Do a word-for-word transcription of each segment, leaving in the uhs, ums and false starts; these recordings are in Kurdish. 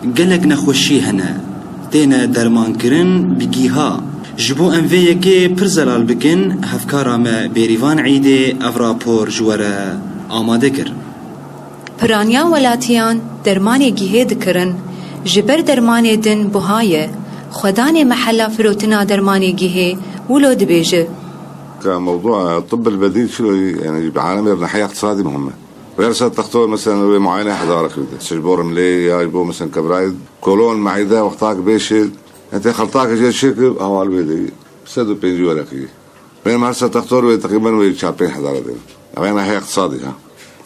Gelek nexweşî hene, têne dermankirin bi gîha. Ji bo em vê yekê pir zelal bikin, hevkara me Bêrîvan Îdê ev rapor ji we re amade kir. Piraniya welatiyan dermanê gihê dikirin, ji ber dermanê din buha ye, xwedanê mehela firotina dermanê gihê wilo dibêje. Ka mewdua tibb el bedîl çilo, yani bi alemê nahiya iqtisadî muhim e. Wê her ser textor mesela wê muayene hezara kirdi. Çi ji bo rimlê ya ji bo mesela kebrayê kolon, meide, wextak bêşê. Ente xeltak jê çêkir, hawal wê de sed û pêncî wereqî. Benim her ser textor wê teqrîben wê çar pênc hezara de. Ev yani nahiya iqtisadî ha.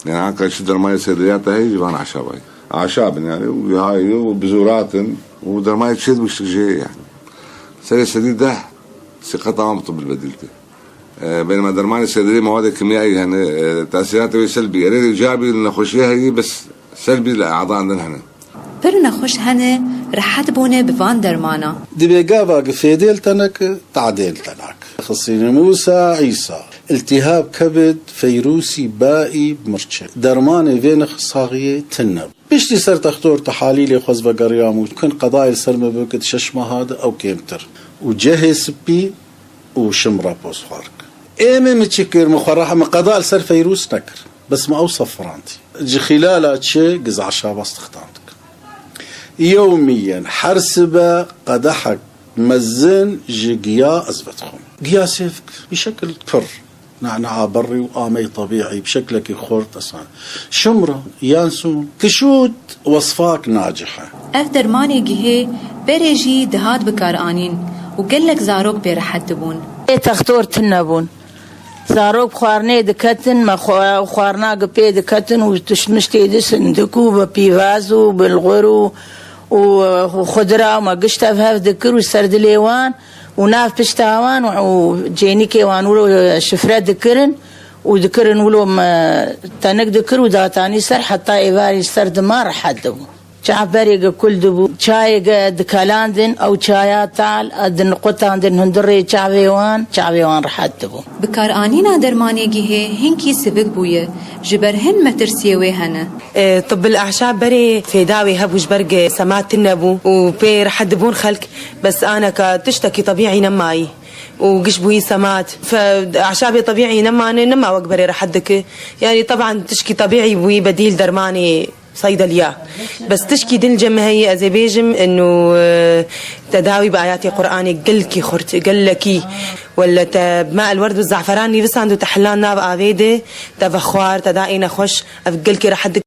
Yani anka şu dermayê sedriyat heye ji van aşabayê. Aşabin yani, û hay û bi zûratin û dermayê çêt biştik jê yani. Serê sedî deh siqet tamam tibb el bedîl te. E, benim dermanê sedrî mewadê kimyayî hene, e, tesîratê wê selbî. Erê de îcabî li nexweşiyê heyî, bes selbî li e'dan din hene. Pir nexweş hene, rehet bûne bi van dermana. Dibê gava gifêdê li teneke, tadê li tenak. Xisînî Mûsa Îsa, iltihab kebid, feyrûsî baî mirçe. Dermanê vê nexsaxiyê tine. Piştî ser textor tehalîlê xwez vegeriyam û kin qedayê li ser me bikit şeş meha de ew kêmtir. Û cehê sipî û şimra poz xwark. Ê min min çi kir, min xwe reha, min qeda li ser feyrûs nekir. Bes min ew sefirandî. Ji xîlala çi giz aşaba stixtan dikin. Yewmiyen her sibe qedehek mezin ji giya ez vedixwim. Giya sêv kir, bi şekil pir. Ne'ne'a berrî û amey tebî'î bi şeklekî xurt esan. Şimra, yansûn, kişût, wesfak nacih e. Ev dermanê gihê berê jî dihat bikaranîn û gelek zarok pê rehet dibûn. Ê textor tune bûn. Zarok bi xwarinê diketin, me xwe-, xwarina gi pê diketin û tişt miştê di sindik û bi pîvaz û bi lixur û, û, e, xudira û me gişt ev hev dikir û ser dilê wan û nav pişta wan û cênîkê wan wilo şifre dikirin û dikirin wilo me tenik dikir û datanî ser heta êvarî ser dima rehet dibû. Çav berê ge kul dibû, çayê ge dikelandin, ew çaya tal, e, di niqutandin hundirê çavê wan, çavê wan rehet dibû. Bikaranîna dermanê gihê hinkî sivik bûye, ji ber hin metirsiyê wê hene. E, tibbil ahşab berê fêda wê hebû ji ber ge semat tune bû û pê rehet dibûn xelk, bes aneka tiştekî tebîî nemayî û giş bûyî semat. Fe, ahşabê tebîî nemane, nema wek berê rehet dike. Yani, teban tişkî tebîî bûyî bedîl dermanê seydeliya. Bes tişkî din cem heyî ez ê bêjim, inu, e, tedawî bi ayatê Qur'anê gelkî xurt, gelekî. Welle te ma el werd bi zaferan nîvisand û te hilan nav avê de, te vexwar, te da êne xweş, ev gelkî rehet dik.